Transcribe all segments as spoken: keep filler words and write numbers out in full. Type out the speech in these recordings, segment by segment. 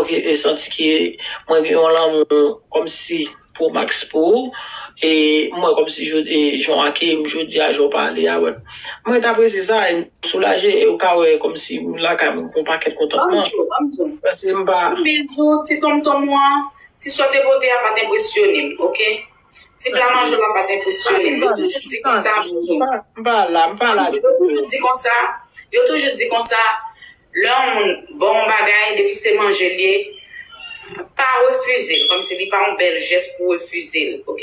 ok, e santi ke mwen gen yon lanmou kòmsi pro max pou ou, e mwen kòmsi jodi, e jan w akyeyi m jodi a, jan w pale a, wè. Mwen t apresye sa, e m soulaje, e ou ka wè kòmsi m lakay mwen gon pakèt kontantman. Paske m pa. Bizou, ti tonton mwen, ti sa w te pote a pa t enpresyone m, ok? Ti pla manje w la pa t enpresyone m. Yo toujou di konsa, Bizou. M pa la, m pa la. Yo toujou di konsa, yo toujou di konsa, lè yon moun ba w yon bagay, depi se manje l ye, pa refize l, kòmsi li pa yon bèl jès pou refize l, ok?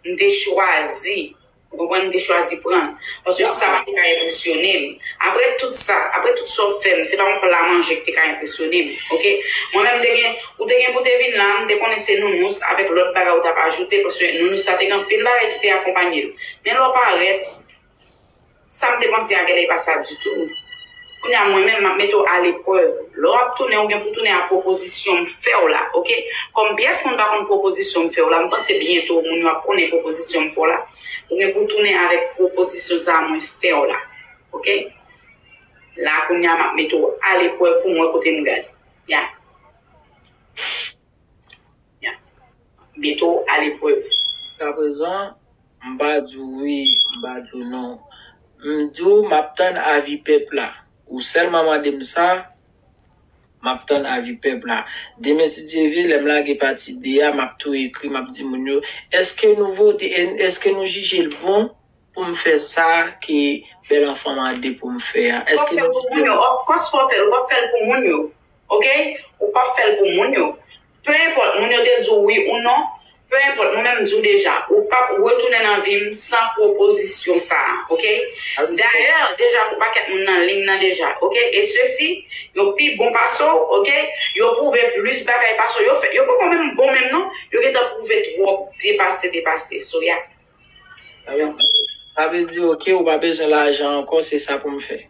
M te chwazi, ou konprann, m te chwazi pran l. Paske sa pa te ka enpresyone m. Apre tout sa, apre tout sa w fè m, se pa yon pla manje ki te ka enpresyone m, ok? Mwen menm, m te gen, ou te gen pou te vin la, m te konnen se nounous avèk lòt bagay ou t ap ajoute, paske nounous sa te gen anpil bagay ki te akonpanye l. Men lè w parèt, sa m te panse a genlè e pa sa ditou. Kounye a, mwen menm, m ap mete w aleprèv. Lè w ap tounen, ou gen pou tounen a pwopozisyon m fè w la, ok? Kòm pyès moun pa konn pwopozisyon m fè w la, m panse byento moun yo ap konnen pwopozisyon m fè w la. Ou gen pou tounen avèk pwopozisyon sa a mwen fè w la, ok? La, kounye a, m ap mete w aleprèv pou m wè kote m gade. Ya. Ya. Mete w aleprèv. Jiskaprezan, m pa di w wi, m pa di w non. M di w, m ap tann avi pèp la. Ou sèlman mande m sa, m ap tann avi pèp la. Demen, si Dye vle, lè m lage pati de a, m ap tou ekri, m ap di moun yo, èske nou vote, èske nou jije l bon pou m fè sa ke Bèl Anfan mande pou m fè a? Èske nou jije l? Of course, fò w fè l. Ou p ap fè l pou moun yo. Ok? Ou p ap fè l pou moun yo. Pe enpòt, moun yo te di w wi ou non, pe enpòt, mwen menm m di w deja, ou p ap retounen nan vi m san pwopozisyon sa a, ok? Dayè, deja, gon pakèt moun nan liy nan deja, ok? E sesi, yo pi bon pase w, ok? Yo pwouve plis bagay pase w. Yo fè, yo poko menm bon menm non, yo gentan pwouve twòp depase, depase. So, ya. Sa vle di, sa vle di, ok, ou pa bezwen lajan ankò, se sa pou m fè.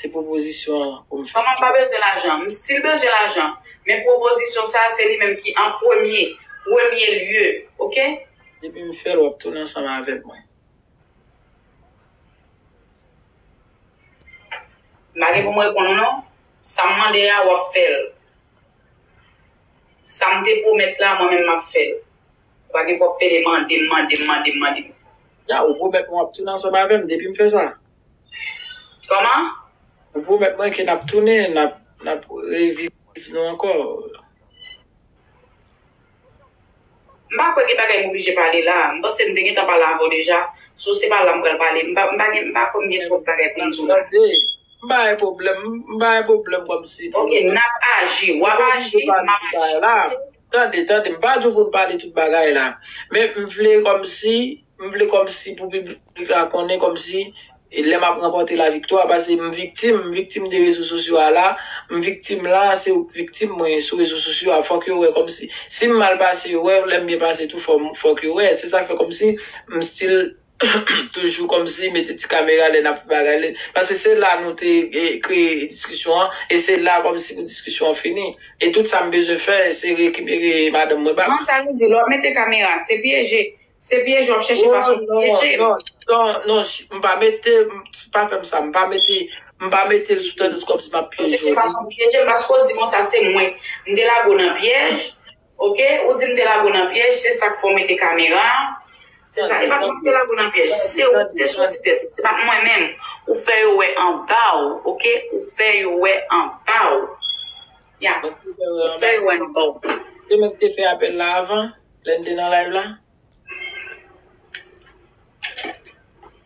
Se pwopozisyon an pou m fè. Kòman m pa bezwen lajan? M still bezwen lajan. Men pwopozisyon sa a, se li menm ki an premye, premye lye, ok? Depi m fè l, w ap tounen ansanm avèk mwen. M pa gen pou m reponn ou non. Sa m mande a, w ap fè l. Sa m te pwomèt la, mwen menm m ap fè l. Ou pa gen pou w ap pede mande m, mande m, mande m, mande m. Ya, ou pwomèt mwen w ap tounen ansanm avè m depi m fè sa. Kòman? Ou pwomèt mwen ke n ap tounen, n ap, n ap reviv nou ankò. M pa kwè gen bagay m oblije pale la. M panse m te gentan pale avè w deja. So, se pa la m pral pale. M pa, m pa gen, m pa kwè m gen twòp bagay pou m di w la. Tande, m pa gen pwoblèm, m pa gen pwoblèm kòmsi pou. Ok, n ap aji. W ap aji, m ap aji. Tande, tande, m pa di w pou n pale tout bagay la. Men m vle kòmsi, m vle kòmsi pou piblik la konnen kòmsi, e lè m ap ranpòte laviktwa, paske m viktim, m viktim de rezo sosyo a la, m viktim la, se ou k viktim mwen sou rezo sosyo a, fòk yo wè kòmsi, si m mal pase, yo wè, lè m byen pase tou, fò m, fòk yo wè. Se sa k fè kòmsi m still toujou kòmsi mete ti kamera lè n ap fè bagay, lè, paske se la nou te, e, kreye diskisyon an, e se la kòmsi pou diskisyon an fini. E tout sa m bezwen fè, se rekipere madanm mwen back. Non, sa vle di, lè w ap mete kamera, se pyeje. Se pyeje, w ap chèche fason pou pyeje m. Non, non, non, non, non, ch-, m pa mete, m, pa fè m sa, m pa mete, m pa mete l sou tandans kòmsi m ap pyeje w. W ap chèche fason pou pyeje m, paske w di konsa se mwen. M te lage w nan pyèj, ok? Ou di m te lage w nan pyèj, se sa k fè w mete kamera a. Se sa, e pa t mwen ki te lage w nan pyèj, se ou ki te soti tèt ou, se pa t mwen menm. Ou fè yo wè anba w, ok? Ou fè yo wè anba w. Ya, ou fè yo wè anba w. Se mwen ki te fè apèl la avan, lè n te nan live la?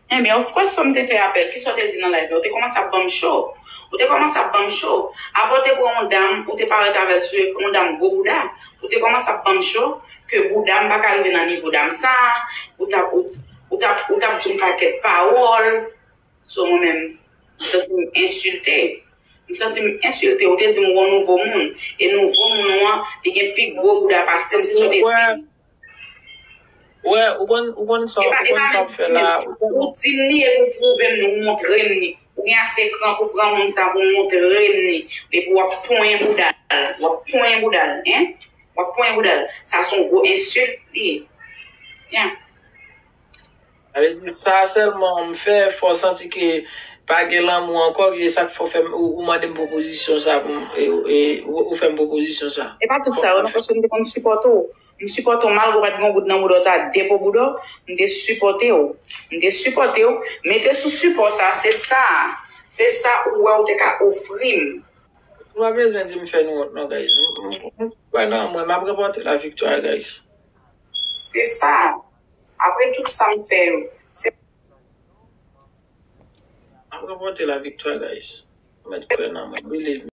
Ebyen, of course, fò m te fè apèl. Kisa w te di nan live la? Ou te kòmanse ap ban m cho. Ou te kòmanse ap ban m cho. Apre, ou te pran yon dam, ou te parèt avè l sou ekran, yon dam gwo bouda. Ou te kòmanse ap ban m cho ke bouda m pa ka rive nan nivo dam sa. Ou t ap, ou, ou t ap, ou t ap di yon pakèt pawòl. So, mwen menm, m santi m ensilte. M santi m ensilte. Ou te di m ou yon nouvo moun. E nouvo moun ou an, li gen pi gwo bouda pase m. Se sa w te di m. Wè, ou konn, ou konn sa, ou konn sa w ap fè la. Ou di m li e pou pwouve m li, ou montre m li. Ou gen ase kran pou pran moun sa pou montre m li. Epi w ap ponyen bouda l. W ap ponyen bouda l, en? W ap ponyen bouda l. Sa se yon gwo ensilt li ye. Sa vle di, sa sèlman m fè, fò w santi ke pa gen lanmou ankò, ki se sa k fè w fè m, ou, ou mande m pwopozisyon sa pou m, e, e, ou, ou fè m pwopozisyon sa. E pa tout sa yo, non, paske m te konn sipòte w. M sipòte w malgre w pa t gen yon goud nan bouda w, w ta depo bouda w, m te sipòte w. M te sipòte w. Mete sou sipò sa, se sa. Se sa ou wè w te ka ofri m. Ou pa bezwen di m fè nou wont, non, guys. M, m, m kwè nan mwen, m ap ranpòte la viktwa, guys. Se sa. Apre tout sa m fè yo, se M ap ranpòte la viktwa, guys. Mèt kwè nan mwen, believe me.